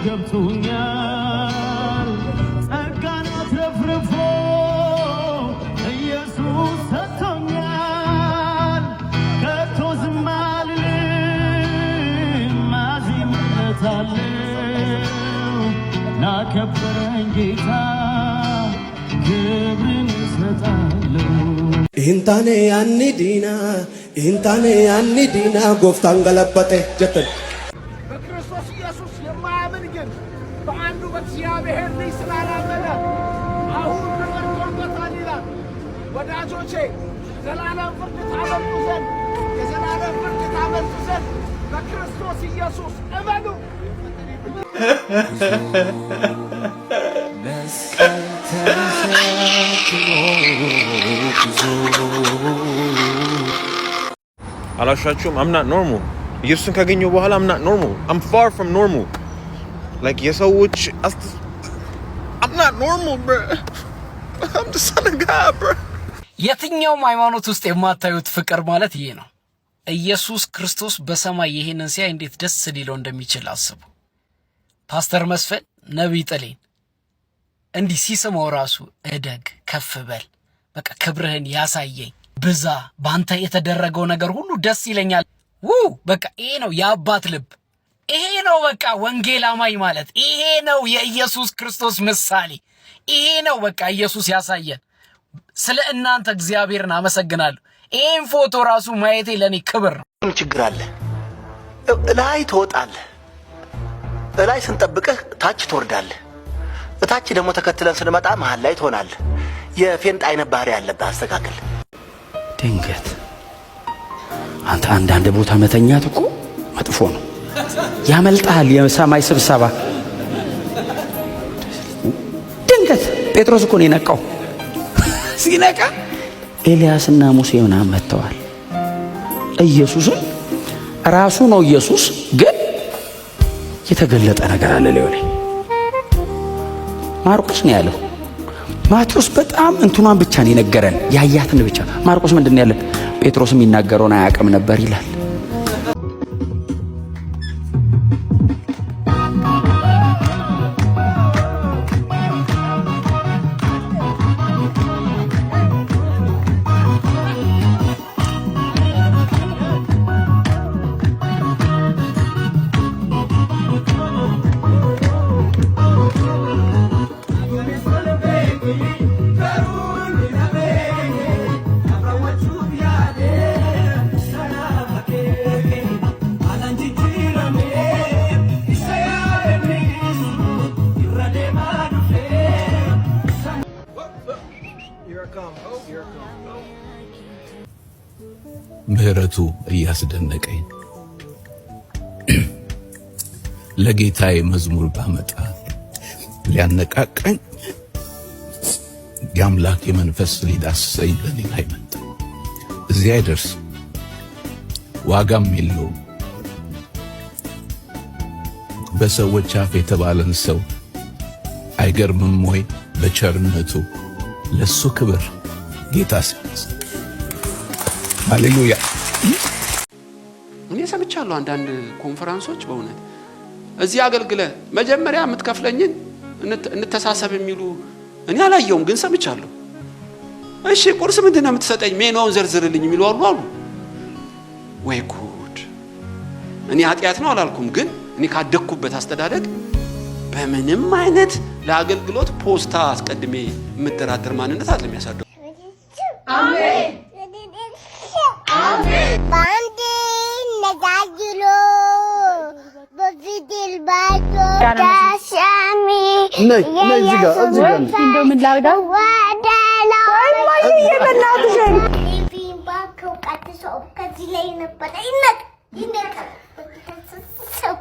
ገብቶኛል። ጸጋን አትረፍርፎ ኢየሱስ ሰጥቶኛል። ከቶ ዝም አልልም፣ አዜምለታለሁ። ላከበረኝ ጌታ ክብርን እሰጣለሁ። Intaane yaanni diinaa, intaane yaanni diinaa, gooftaan galabbate jettan. በክርስቶስ ኢየሱስ የማያምን ግን በአንዱ በእግዚአብሔር ልጅ ስላላመነ አሁን ተፈርዶበታል ይላል። ወዳጆቼ፣ ዘላለም ፍርድ ታመልጡ ዘንድ፣ የዘላለም ፍርድ ታመልጡ ዘንድ በክርስቶስ ኢየሱስ እመኑ። መስቀል ተሸክሞ ጉዞ አላሻችሁም? I'm not normal. ኢየሱስን ካገኘሁ በኋላ I'm not normal. I'm far from normal. Like የሰዎች I'm not normal, bro. I'm the son of God, bro. የትኛውም ሃይማኖት ውስጥ የማታዩት ፍቅር ማለት ይሄ ነው። ኢየሱስ ክርስቶስ በሰማይ ይሄንን ሲያይ እንዴት ደስ ሊለው እንደሚችል አስቡ። ፓስተር መስፍን ነቢይ ጥሌን እንዲህ ሲስመው ራሱ እደግ፣ ከፍ በል፣ በቃ ክብርህን ያሳየኝ፣ ብዛ፣ በአንተ የተደረገው ነገር ሁሉ ደስ ይለኛል። ው በቃ ይሄ ነው የአባት ልብ። ይሄ ነው በቃ ወንጌል አማኝ ማለት። ይሄ ነው የኢየሱስ ክርስቶስ ምሳሌ። ይሄ ነው በቃ ኢየሱስ ያሳየን። ስለ እናንተ እግዚአብሔርን አመሰግናለሁ። ይህን ፎቶ ራሱ ማየቴ ለእኔ ክብር ነው። ምን ችግር አለ? እላይ ትወጣለህ። እላይ ስንጠብቅህ ታች ትወርዳለህ። እታች ደግሞ ተከትለን ስንመጣ መሀል ላይ ትሆናለህ። የፌንጣ አይነት ባህሪ ያለብህ፣ አስተካክል። ድንገት አንተ አንዳንድ ቦታ መተኛት እኮ መጥፎ ነው። ያመልጣል የሰማይ ስብሰባ። ድንገት ጴጥሮስ እኮ ነው የነቃው። ሲነቃ ኤልያስና ሙሴ ምናምን መጥተዋል። ኢየሱስን ራሱ ነው ኢየሱስ፣ ግን የተገለጠ ነገር አለ ላዩ ላይ። ማርቆስ ነው ያለው። ማቴዎስ በጣም እንትኗን ብቻ ነው የነገረን፣ ያያትን ብቻ። ማርቆስ ምንድን ነው ያለን? ጴጥሮስ የሚናገረውን አያውቅም ነበር ይላል። ምህረቱ እያስደነቀኝ ለጌታዬ መዝሙር ባመጣ ሊያነቃቃኝ የአምላክ የመንፈስ ሊዳስሰኝ በእኔ ላይ መጣ። እዚህ አይደርስም፣ ዋጋም የለውም። በሰዎች አፍ የተባለን ሰው አይገርምም ወይ? በቸርነቱ ለሱ ክብር ጌታ ሲያንስ፣ ሃሌሉያ። እኔ ሰምቻለሁ አንዳንድ ኮንፈረንሶች በእውነት እዚህ አገልግለ መጀመሪያ የምትከፍለኝን እንተሳሰብ የሚሉ እኔ አላየውም፣ ግን ሰምቻለሁ። እሺ ቁርስ ምንድን ነው የምትሰጠኝ? ሜኖውን ዘርዝርልኝ የሚሉ አሉ። ወይ ጉድ! እኔ ኃጢአት ነው አላልኩም፣ ግን እኔ ካደግኩበት አስተዳደግ በምንም አይነት ለአገልግሎት ፖስታ አስቀድሜ የምደራደር ማንነት አይደለም ያሳደጉ። በአንድ ነጋጅሎ በፊደል ባቶ ታሳሚ እንደው ምን ላድርጋ? ከዚህ ላይ ነበረ ይነቅ ይነቅ ሰው